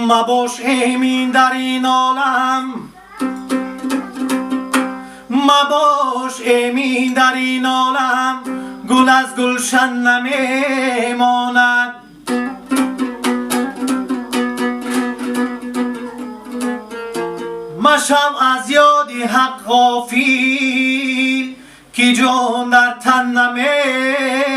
Мабош эмин дар ин олам, мабош эмин дар ин олам, гул аз гулшан намемонад. Машав аз ёди ҳақ ғофил, ки ҷон дар тан намемонад.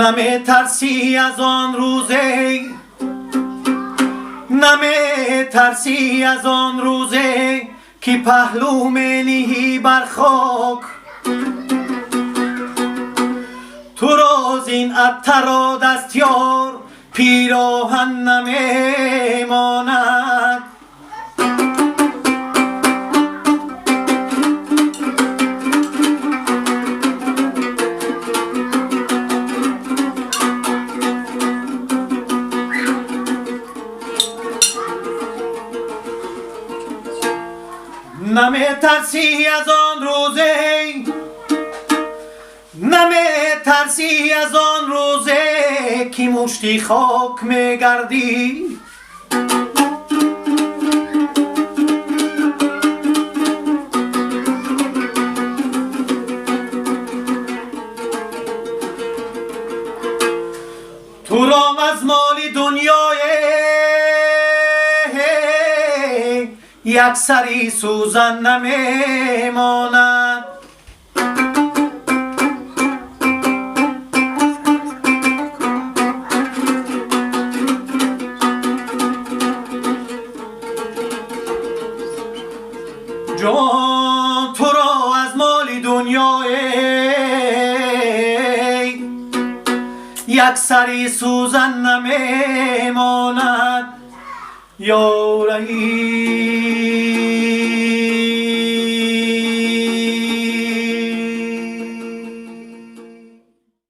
Наметарсӣ аз он рӯзе, наметарсӣ аз он рӯзе, ки паҳлӯ мениҳӣ бар хок. Ту роз ин аттаро дастёр пироҳан намемонад. Наметарсӣ аз он рӯзе, наметарсӣ аз он рӯзе, ки мушти хок мегардӣ. Туро аз моли дунёе як сари сӯзан намемонад. Ҷон туро аз моли дунёе як сари сӯзан намемонад. Ё раис.